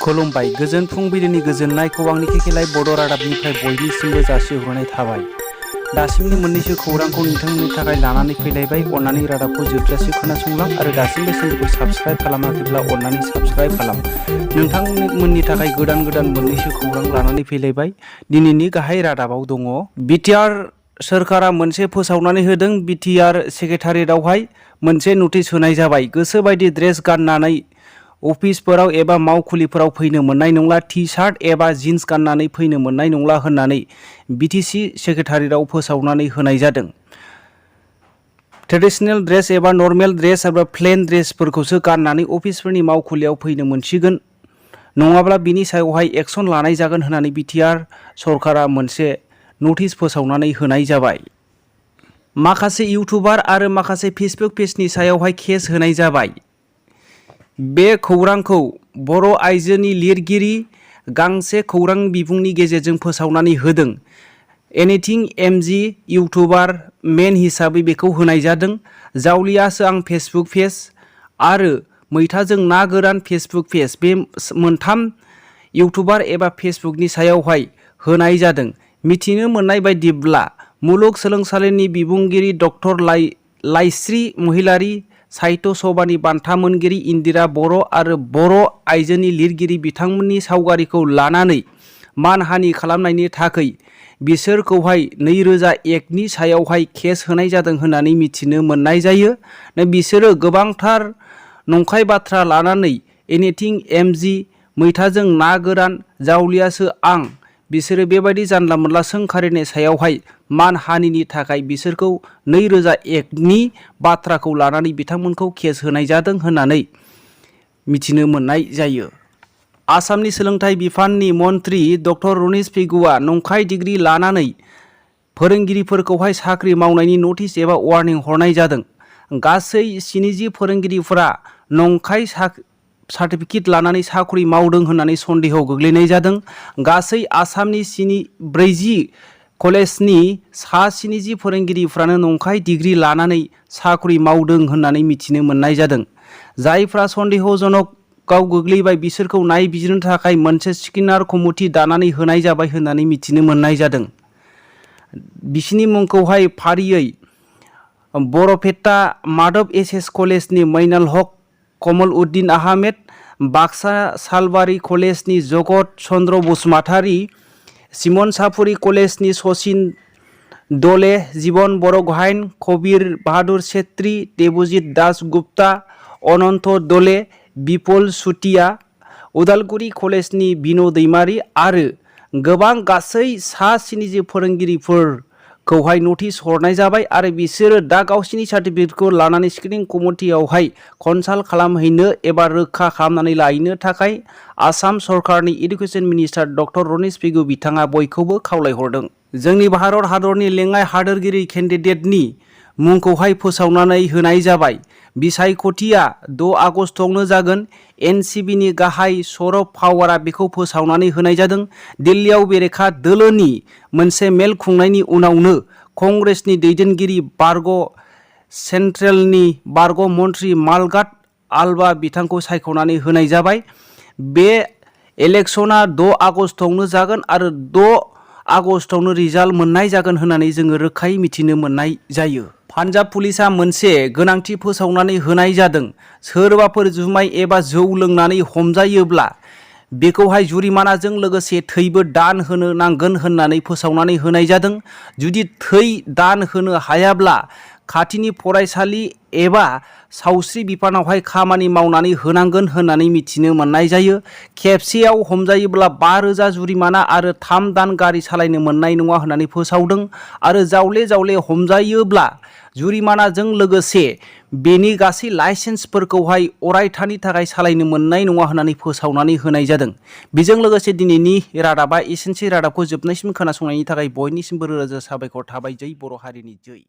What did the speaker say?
खुलुमबाय गोजोन फुंबिलिनि गोजोननायखौ आंनि केकेलाइ बड' रादाबनिफ्राय बयनिसिमबो जासिहरनाय थाबाय। दासिमनि मोननैसो खौरांखौ नोंथांमोननि थाखाय लानानै फैलायबाय। अन्नानै रादाबखौ जोबजासे खोनासंलां आरो दासिमबो चेनेलखौ साबस्क्राइब खालामाखैब्ला अन्नानै साबस्क्राइब खालाम। नोंथांमोननि थाखाय गोदान मोननैसो खौरां लानानै फैलायबाय। दिनैनि गाहाय रादाबाव दङ BTR सोरखारा मोनसे फोसावनानै होदों। BTR सेक्रेटारिएटआवहाय मोनसे नटिस होनाय जाबाय। गोसोबायदि ड्रेस गाननानै अफिसफोराव एबा मावखुलिफोराव फैनो मोननाय नंला, टि-शार्ट एबा जिन्स गाननानै फैनो मोननाय नंला होननानै BTC सेक्रेटारिएटआव फोसावनानै होनाय जादों। ट्रेडिशनेल ड्रेस एबा नर्मेल ड्रेस एबा प्लेन ड्रेसफोरखौसो गाननानै अफिसफोरनि मावखुलियाव फैनो मोनसिगोन, नङाब्ला बिनि सायावहाय एक्सन लानाय जागोन होननानै BTR सरकारा मोनसे नटिस फोसावनानै होनाय जाबाय। माखासे इउटुबार आरो माखासे फेसबुक पेजनि सायावहाय केस होनाय जाबाय। बे खौरांखौ बर' आइजोनि लिरगिरि गांसे खौरां बिबुंनि गेजेरजों फोसावनानै होदों। एनिथिं MG इउटुबार मेन हिसाबै बेखौ होनाय जादों। जावलियासो आं फेसबुक पेज आरो मैथाजों ना गोरान फेसबुक पेज, बे मोनथाम इउटुबार एबा फेसबुकनि सायावहाय होनाय जादों। मिथिनो मोननाय बायदिब्ला मुलुगसोलोंसालिनि बिबुंगिरि डक्टर लाइस्रि महिलारि, साहित्य सभानि बान्था मोनगिरि इन्दिरा बर' आरो बर' आइजोनि लिरगिरि बिथांमोननि सावगारिखौ लानानै मानहानि खालामनायनि थाखाय बिसोरखौहाय 2001 नि सायावहाय केस होनाय जादों होननानै मिथिनो मोननाय जायो। बिसोरो गोबांथार नंखाय बाथ्रा लानानै एनिथिं MG, मैथाजों ना गोरान, जावलियासो आं, बिसोरो बेबायदि जानला मोनला सोंखारिनाय सायावहाय मानहानिनि थाखाय बिसोरखौ 2001 नि बाथ्राखौ लानानै बिथांमोनखौ केस होनाय जादों होननानै मिथिनो मोननाय जायो। आसामनि सोलोंथाइ बिफाननि मन्त्रि डक्टर रनिस पेगुआ नंखाय डिग्री लानानै फोरोंगिरिफोरखौहाय साख्रि मावनायनि नटिस एबा वार्निं हरनाय जादों। गासै 70 फोरोंगिरिफोरा नंखाय सार्टिफिकेट लानानै साख्रि मावदों होननानै सन्देहआव गोग्लैनाय जादों। गासै आसामनि 40 कलेजनि 70 फोरोंगिरिफ्रानो नंखाय डिग्री लानानै साख्रि मावदों होननानै मिथिनो मोननाय जादों। जायफ्रा सन्देहजनकआव गोग्लैबाय बिसोरखौ नायबिजिरनो थाखाय मोनसे स्क्रिनार कमिटि दानानै होनाय जाबाय होननानै मिथिनो मोननाय जादों। बिसिनि मुंखौहाय फारियै बरपेटा माधव SS कलेजनि मैनाल हक कमल उद्दिन आहमेद, बाक्सा सालबारि कलेजनि जगत चन्द्र बसुमतारी, सिमनसापुरि कलेजनि सचिन दले, जीवन बरगहाइन, कबिर बाहादुर छेत्री, देबजित दास गुप्ता, अनन्त दले, बिपुल सुतिया, उदालगुरि कलेजनि बिन' दैमारि आरो गोबां गासै 70 फोरोंगिरिफोरखौहाय नटिस हरनाय जाबाय आरो बिसोरो दा गावसिनि सार्टिफिकेटखौ लानानै स्क्रिनिं कमिटियावहाय कनसाल्ट खालामहैनो एबा रोखा खालामनानै लाहैनो थाखाय आसाम सरकारनि education minister doctor Ranish Pegu बिथाङा बयखौबो खावलायहरदों। जोंनि भारत हादरनि लेङाइ हादोरगिरि केन्डिडेटनि मुंखौहाय फोसावनानै होनाय जाबाय। बिसायख'थिया 6 आगस्टआवनो जागोन। NCBनि गाहाय शरद पावारा बेखौ फोसावनानै होनाय जादों। दिल्लीयाव बेरेखा दोलोनि मोनसे मेल खुंनायनि उनावनो कंग्रेसनि दैदेनगिरि बारग' सेन्ट्रेलनि बारग' मन्त्रि मालगाट आलबा बिथांखौ सायख'नानै होनाय जाबाय। बे इलेक्शना 6 आगस्टआवनो जागोन आरो 6 आगस्टआवनो रिजाल्ट मोननाय जागोन होननानै जोङो रोखायै मिथिनो मोननाय जायो। पान्जाब पुलिसा मोनसे गोनांथि फोसावनानै होनाय जादों। सोरबाफोर जुमाय एबा जौ लोंनानै हमजायोब्ला बेखौहाय जुरिमानाजों लोगोसे थैबो दान होनो नांगोन होननानै फोसावनानै होनाय जादों। जुदि थै दान होनो हायाब्ला खाथिनि फरायसालि एबा सावस्रि बिफानावहाय खामानि मावनानै होनांगोन होननानै मिथिनो मोननाय जायो। खेबसेयाव हमजायोब्ला 5,000 जुरिमाना आरो 3 दान गारि सालायनो मोननाय नङा होननानै फोसावदों आरो जावले जावले हमजायोब्ला जुरिमानाजों लोगोसे बेनि गासै लाइसेन्सफोरखौहाय अरायथानि थाखाय सालायनो मोननाय नङा होननानै फोसावनानै होनाय जादों। बेजों लोगोसे दिनैनि रादाबा एसेनोसै। रादाबखौ जोबनायसिम खोनासंनायनि थाखाय बयनिसिमबो रोजा रोजा साबायखर थाबाय। जै बर' हारिनि जै।